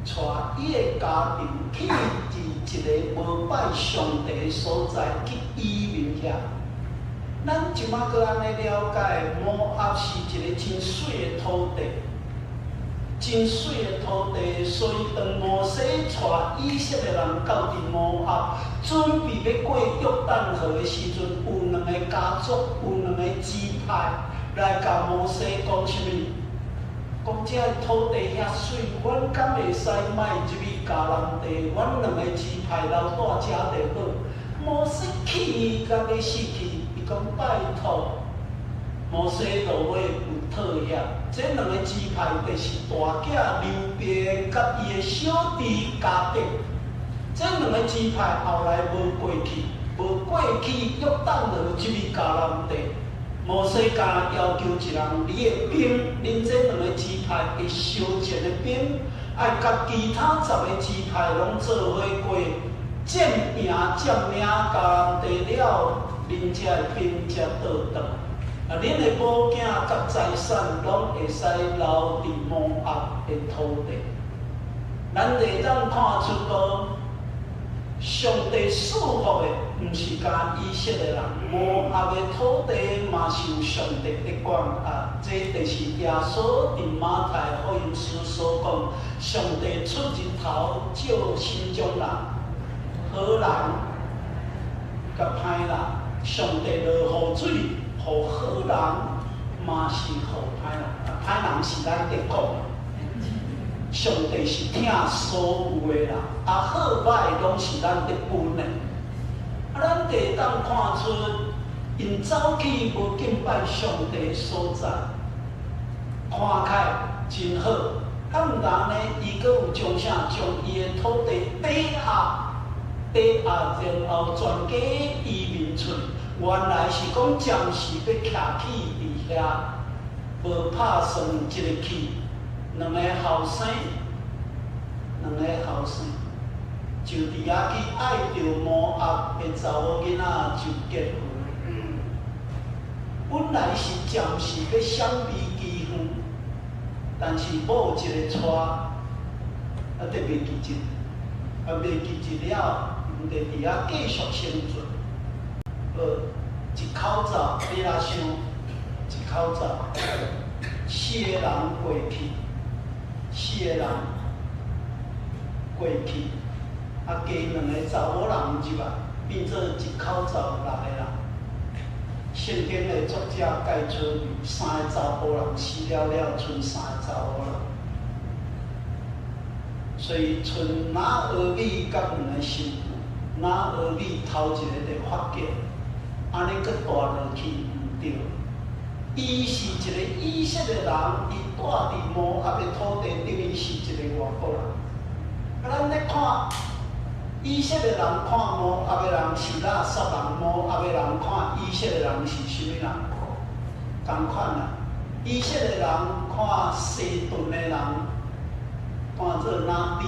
帶伊的家庭去佇一個無拜上帝的所在去移民遐。咱這馬閣按呢了解，摩押是一個真媠的土地，真媠的土地，所以當摩西帶以色列人到佇摩押，準備欲過約旦河的時陣，有兩个家族，有兩个支派來共摩西講啥物？講這个土地遐媠，阮敢會使莫入去迦南地？阮兩个支派留蹛遮就好。摩西氣甲欲死去，伊講拜託，摩西落尾有妥協。這兩个支派就是大囝流便佮伊的小弟迦得。這兩個支派後來無過去，無過去約旦河入去迦南地。摩西敢要求一人，你的兵，恁這兩個支派的相戰的兵，愛佮其他十个支派攏做伙過，戰贏佔領迦南地了，恁這的兵才倒轉。啊，恁的某囝佮財產攏會使留佇摩押的土地。咱會當看出講，上帝賜福的，毋是干以色列人，摩押的土地嘛是有上帝的管轄。這就是耶穌佇馬太福音書所講，上帝出日頭照啥種人，好人佮歹人，上帝落雨水，予好人，嘛是予歹人。啊，歹人是咱佇講。上帝是疼所有的人，啊好歹攏是咱佇分的。啊，咱會當看出，𪜶走去無敬拜上帝的所在，看起來真好。啊，毋但呢，伊閣有將啥？將伊的土地抵押，抵押，然後全家移民出。原來是講暫時欲徛起佇遐，無拍算這个去。兩个後生，兩个後生就佇遐去愛著摩押的查某囡仔就結婚。本來是暫時欲閃避饑荒，但是某一个娶，啊，得袂記得，啊，袂記得了，𪜶就佇遐繼續生存。一口罩，你若想，一口罩，四个人過去，四个人過去，啊，加兩个查某人入來，變做一口罩六个人。聖經的作者蓋出三個查埔人死了了，賰三個查某人，所以賰拿俄米佮兩个新婦，拿俄米頭一个就發覺，按呢閣帶落去毋對。伊是一個以色列人，伊住佇摩押的土地，等於是一個外國人。啊，咱咧看以色列人看摩押的人是垃圾人，摩押的人看以色列人是啥物人？仝款啊！以色列人看西頓的人，當做哪豬。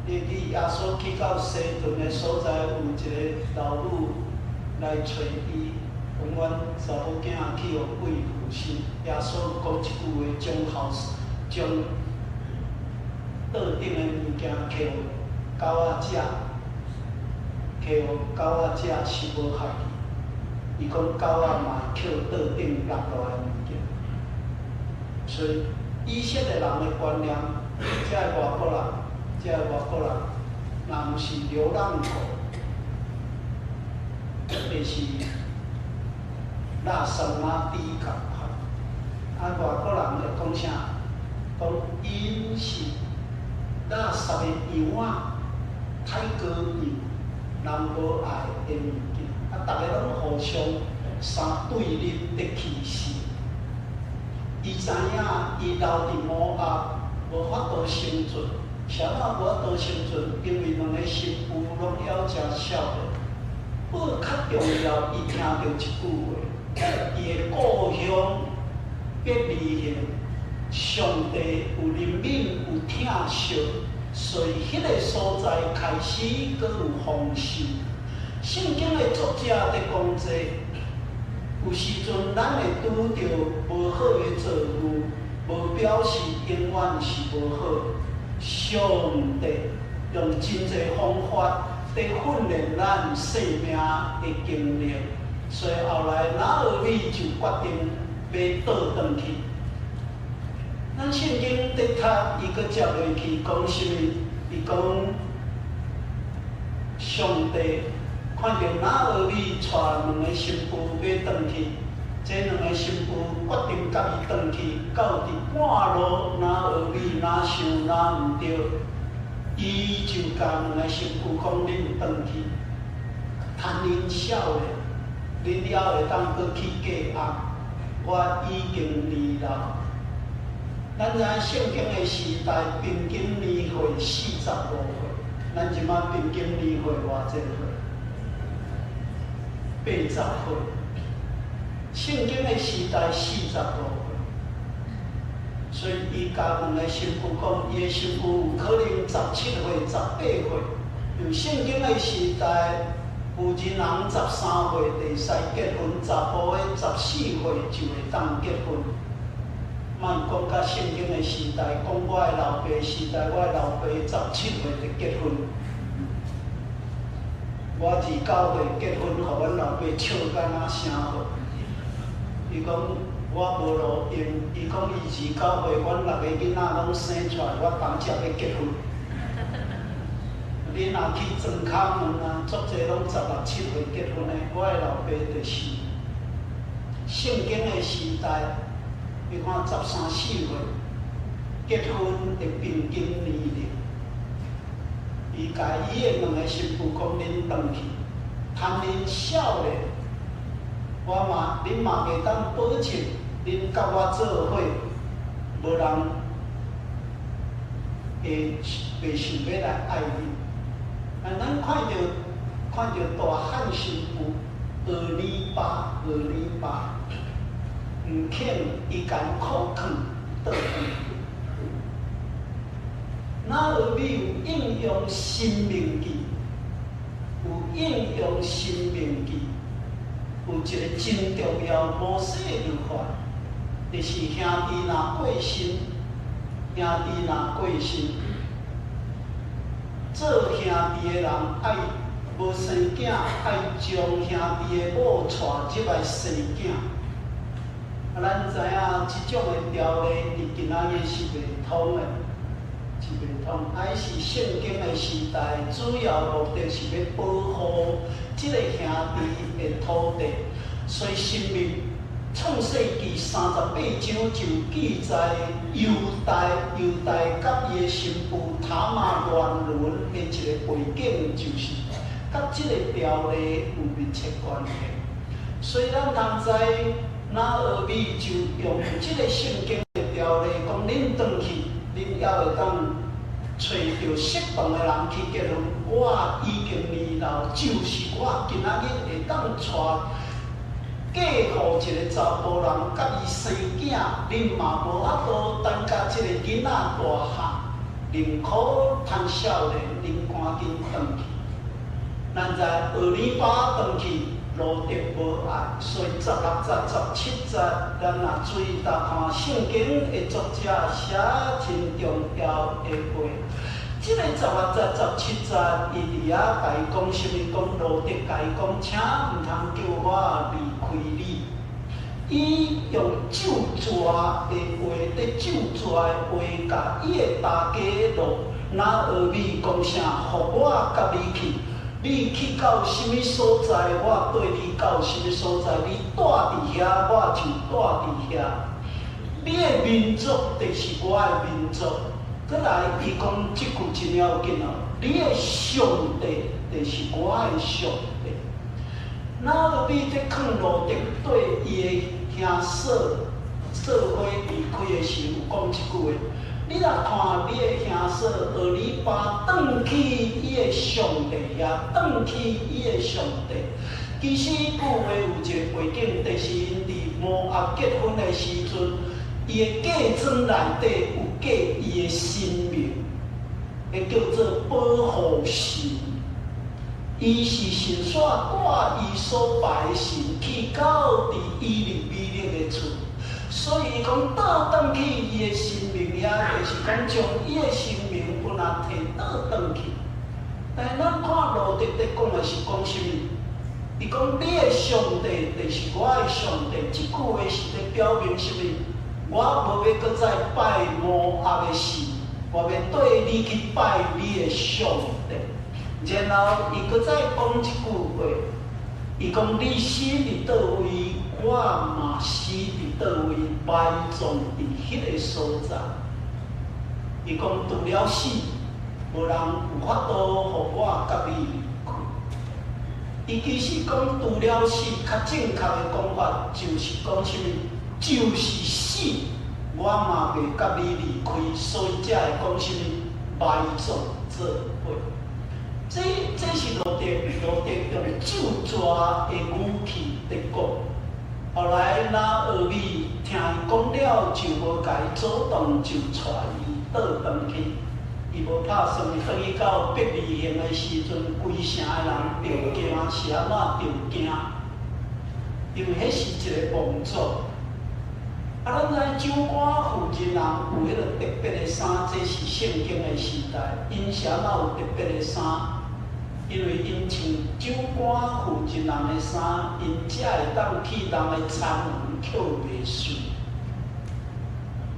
你記耶穌去到西頓的所在，有一个老女來揣伊，講阮查某囝去予鬼附身。耶穌講一句話，將後將桌頂的物件摕予狗仔食，摕予狗仔食是無合去。伊講狗仔嘛會抾桌頂落落來的物件，所以以色列人的觀念，這个外國人，這个外國人，若毋是流浪狗，就是垃圾馬豬仝款。啊，外國人會講啥？講𪜶是垃圾的羊仔，太高羊，人無愛的物件。啊，逐个攏互相相對立的歧視。伊知影伊留佇摩押無法度生存，啥物無法度生存？因為兩个新婦攏猶誠少年。不過較重要，伊聽著一句話，伊的故鄉伯利恆，上帝有憐憫有疼惜，所以彼个所在開始閣有豐收。聖經的作者佇講這，有時陣咱會拄著無好的遭遇，無表示永遠是無好。上帝用真濟方法佇訓練咱生命的經歷，所以後來拿俄米就決定欲倒轉去。咱聖經佇讀，伊閣接落去講啥物？伊講上帝看著拿俄米帶兩个新婦欲轉去，這兩个新婦決定共伊轉去，到佇半路拿俄米若想若毋對，伊就共兩个新婦講：恁轉去，趁恁少年，恁猶會當閣去嫁翁，我已經年老。咱知影聖經的時代平均年歲45歲，咱這馬平均年歲偌濟歲？80歲。聖經的時代45歲，所以伊共兩个新婦講，伊的新婦有可能17歲、18歲。因為聖經的時代，婦人人13歲就會使結婚，查埔的14歲就會當結婚。莫講甲聖經的時代，講我的老爸時代，我的老爸17歲就結婚。我29歲結婚，予阮老爸笑甲若啥好。伊講我無路用，伊講伊29歲，阮六個囡仔攏生出來，我當才欲結婚。你若去莊跤問啊，足濟攏十六七歲結婚的，我的老爸就是聖經的時代，你看十三四歲結婚的平均年齡。伊共伊的兩個新婦講：恁轉去，趁恁少年，我嘛恁嘛袂當保證，恁佮我做伙，無人會袂想欲來愛恁。啊，咱看著大漢新婦俄利巴，俄利巴，毋肯伊艱苦囥倒轉。拿俄米有應用申命記，有應用講申命記有一個真重要摩西律法，就是兄弟若過身，兄弟若過身，做兄弟的人愛無生囝，愛將兄弟的某娶入來生囝。啊，咱知影這種的條例佇今仔日是袂通的，是袂通。還是聖經的時代，主要目的是欲保護這個兄弟的土地。所以，申命創世記38章就記載猶大佮伊的新婦他瑪亂倫的一個背景，就是佮這個條例有密切關係。所以，咱通知拿俄米就用這個聖經的條例，講恁轉去，恁猶會當揣著適當的人去結婚。我已經年老，就是我今仔日會當娶嫁予一個查埔人，佮伊生囝，恁嘛無法度等甲這個囡仔大漢，寧可趁少年，恁趕緊轉去。咱知俄里巴轉去，路得無愛，所以16節、17節，咱若注意逐看聖經的作者寫真重要的話。這個16節、17節，伊佇遐共伊講啥物？講路得共伊講，請毋通叫我離開你。伊用咒詛的話，佇咒詛的話，共伊的大家路拿俄米講啥？予我佮你去，你去到啥物所在，我綴你到啥物所在。你蹛佇遐，我就蹛佇遐。你的民族就是我的民族。閣來，伊講這句真要緊哦，你的上帝就是我的上帝。拿俄米佇勸路得對伊的兄嫂做伙離開的時，有講這句話。你若看你的兄嫂俄里巴轉去伊的上帝遐，轉去伊的上帝。其實句話有一個背景，就是𪜶佇摩押結婚的時陣，伊的嫁妝內底有嫁伊的神明，會叫做保護神。伊是順紲帶伊所拜的神去到佇以利米勒的厝，所以伊講倒轉去伊的神明遐，就是講將伊的神明本來提倒轉去。但是咱看路得佇講的是講啥物？伊講你的上帝就是我的上帝，這句話是佇表明啥物？我無欲閣再拜摩押的神，我欲綴你去拜你的上帝。然後伊閣再講一句話，伊講你死佇佗位，我嘛死佇佗位，埋葬佇彼个所在。伊講除了死，無人有法度予我佮你離開。伊其實講除了死，較正確的講法就是講啥物？就是死，我嘛袂佮你離開，所以才會講啥物埋葬做伙。這是路得用咒詛的語氣佇講。後來拿俄米聽伊講了，就無共伊阻擋，就帶伊倒轉去。伊無拍算，伊轉去到伯利恆的時陣，規城的人著驚，是按怎著驚？因為彼是一個望族。啊，咱知長官負責人有彼個特別的衫，這是聖經的時代，𪜶是按怎有特別的衫？因為𪜶穿長官負責人的衫，𪜶才會當去人的田園抾麥穗，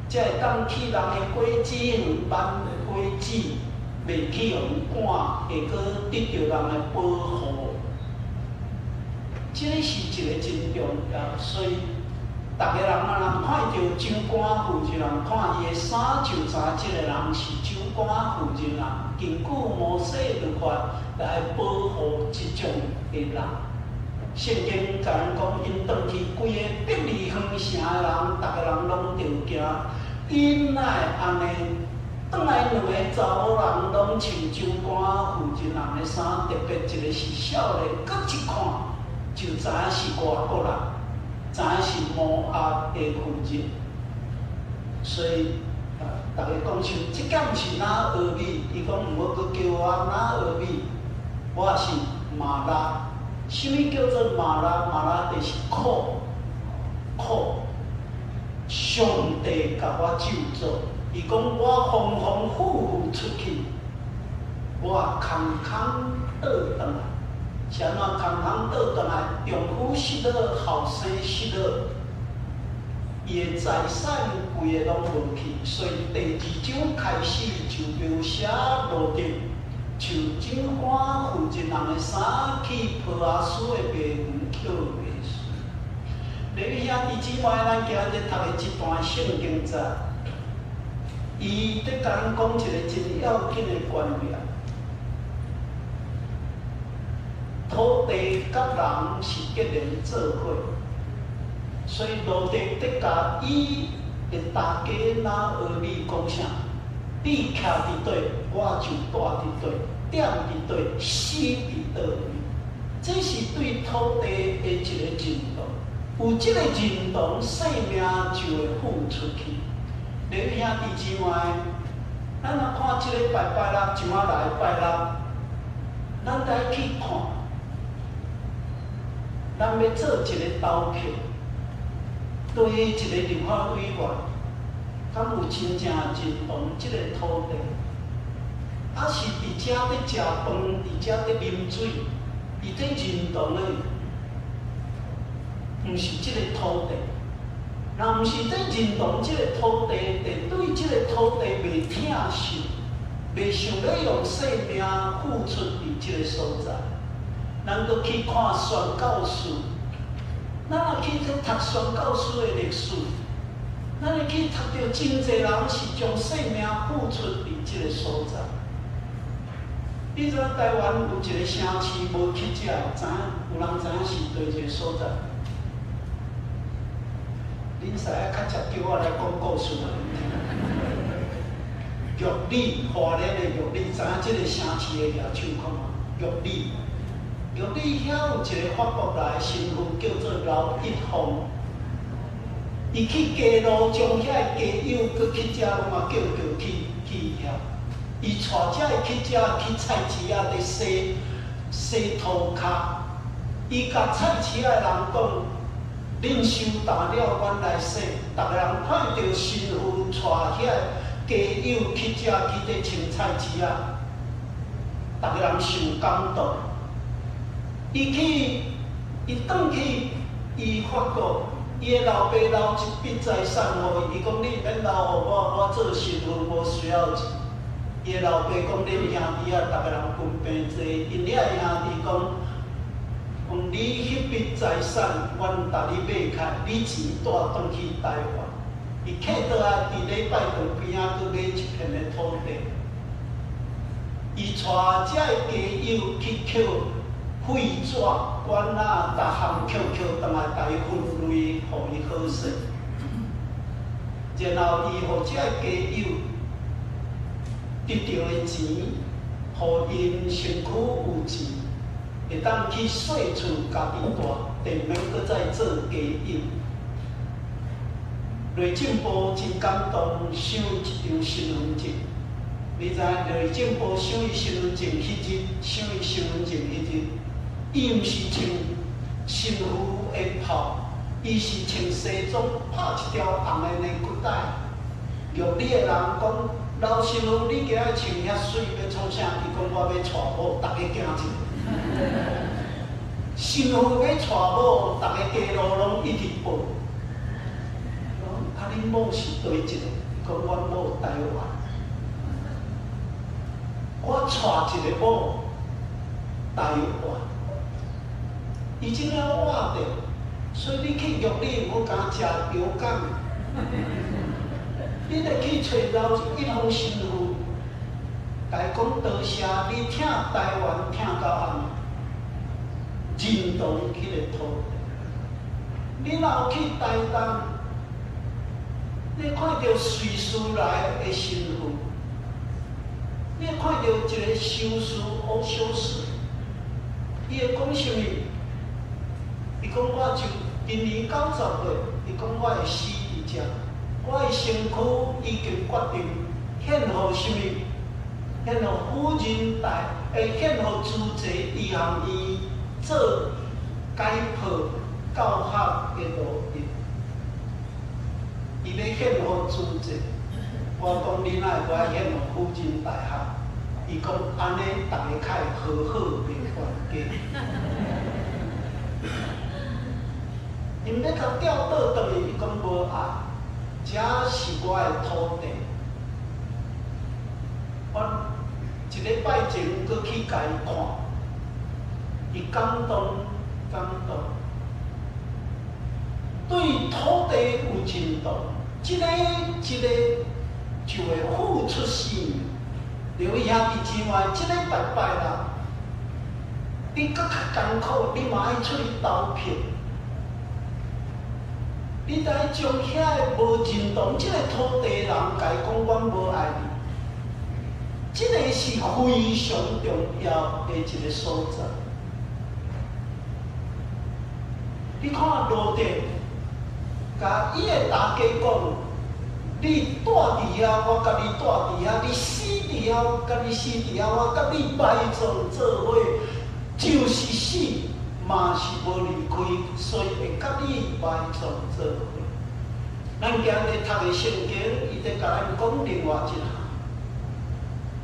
才會當去人的果子園挽果子，袂去予人趕，會閣得著人的保護。這個是一個真重要，所以逐个人啊，若看著長官負責人，看伊的衫就知這個人是長官負責人。根據摩西律法來保護這種的人。聖經共咱講，𪜶轉去規个伯利恆城的人，逐个人攏著驚。𪜶哪會按呢？轉來兩個查某人攏穿長官負責人的衫，特別一個是少年，閣一看就知影是外國人。知影是摩押的婦人，所以啊，逐家講像這敢是拿俄米？伊講毋好閣叫我拿俄米，我是瑪拉。啥物叫做瑪拉？瑪拉就是苦，苦。上帝共我咒詛，伊講我風風雨雨出去，我空空倒轉來。是按怎空空倒轉來？丈夫失落，後生失落，伊的財產規个攏無去。所以第二章開始就描寫路得穿真歡負責人的衫去波阿斯的白園抾麥穗。你兄弟姊妹，咱今日讀的這段聖經節，伊佇共咱講一個真要緊的觀念：土地佮人是結連做伙，所以路得佇共伊的大家拿俄米講啥？你徛佇佗，我就蹛佇佗，踮佇佗，死佇佗位。這是對土地的一個認同。有這個認同，生命就會付出去。你兄弟姊妹，咱若看這禮拜拜六，這馬來拜六，咱來去看，咱欲做一個投票，對一個立法委員，敢有真正認同這個土地？抑是佇遮佇食飯，佇遮佇啉水，伊佇認同的，毋是這個土地。若毋是佇認同這個土地，佇對這個土地袂疼惜，袂想欲用生命付出佇這個所在。咱閣去看宣教士，咱若去讀宣教士的歷史，咱會去讀著真濟人是將生命付出佇這個所在。你知影台灣有一個城市無去遮，知影有人知影是佗一個所在？恁師仔較捷叫我來講故事。玉里，花蓮的玉里，知影這個城市的舉手看覓？玉里，玉里遐有一個法國來的神父叫做劉一峰，伊去街路將遐个街友閣去遮攏嘛叫叫去去遐，伊帶遮个去遮去菜市仔佇洗洗塗跤，伊共菜市仔的人講，恁收擔了，阮來洗。逐个人看著神父帶遐街友去遮去佇清菜市仔，逐个人受感動。伊去，伊轉去，伊發覺伊的老爸留一筆財產予伊，伊講你毋免留予我，我做神父無需要錢。伊的老爸講恁兄弟仔逐个人分平濟，𪜶遐兄弟講，講你彼筆財產，阮共你買開，你錢帶轉去台灣。伊客倒來佇禮拜堂邊仔，閣買一片的土地。伊帶遮个街友去抾廢紙、管仔，逐項抾抾轉來，共伊分類，予伊好勢。然後伊予遮个街友得著的錢，予𪜶身軀有錢，會當去細厝家己蹛，就毋免閣再做街友。雷正波真感動，收一張身份證。你知雷正波收伊身份證彼日，收伊身份證彼日，伊毋是穿神父的袍，伊是穿西裝，拍一條紅的領骨帶。玉里的人講，老神父，你今仔穿遐媠欲創啥？伊講我欲娶某，逐家驚一下。神父欲娶某，逐个街路攏一直報。啊，恁某是佗一個？伊講阮某台灣。我娶一個某台灣。伊這了活著，所以你去玉里毋好敢食油港。你著去揣老一峰神父，共伊講多謝你疼台灣疼到按呢，認同彼个土地。你若有去台東，你看著瑞士來的神父，你看著一個修士歐修士，伊會講啥物？伊講我就今年90歲，伊講我會死佇遮，我的身軀已經決定獻予啥物？獻予輔仁大，獻予慈濟醫學院做做解剖教學的錄音，伊欲獻予主席。我講你哪會無愛獻予輔仁大學？伊講按呢，逐家較會和好袂冤家。𪜶欲共調倒轉去，伊講無愛，這是我的土地。我一禮拜前閣去共伊看，伊感動感動，對土地有認同，這个這个就會付出生命。劉兄弟姊妹，這个拜拜啦，你閣較艱苦，你嘛愛出去投票。你愛將遐个無認同這个土地的人，共伊講阮無愛你，這个是非常重要的一个所在。你看羅得，共伊的大家講，你蹛佇遐，我共你蹛佇遐；你死佇遐，我共你死佇遐，我共你埋葬做伙，就是死嘛是無離開，所以會共你埋葬做伙。咱今日讀的聖經，伊佇共咱講另外一項，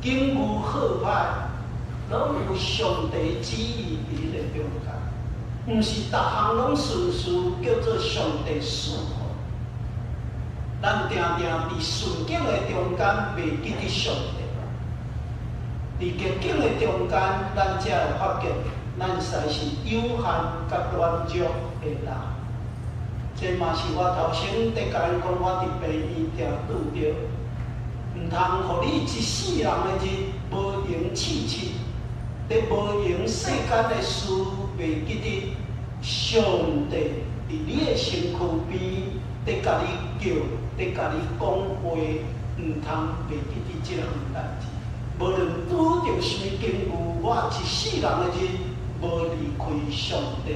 境遇好歹，攏有上帝旨意佇彼個中間，毋是逐項攏順遂，叫做上帝賜福。咱定定佇順境的中間袂記得上帝，佇逆境的中間，咱才會發覺，咱實在是有限佮軟弱的人。這嘛是我頭先佇共咱講，我佇病院定拄著，毋通予你一世人的日無閒試試，佇無閒世間的事袂記得上帝佇你的身軀邊佇共你叫，佇共你講話，毋通袂記得這項代誌。無論拄著啥物境遇，我一世人的日無離開上帝。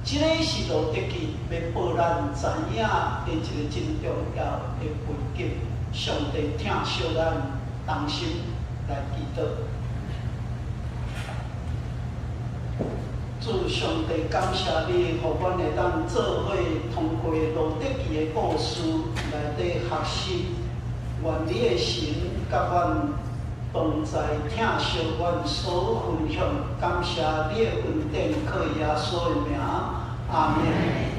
這个是路得記欲予咱知影的一个真重要的背景。上帝疼惜咱，同心來祈禱。主上帝，感謝你，予阮會當做伙通過路得記的故事內底學習，願你的神佮阮同在，疼惜阮所分享，感謝你的恩典，靠耶穌的名，阿們。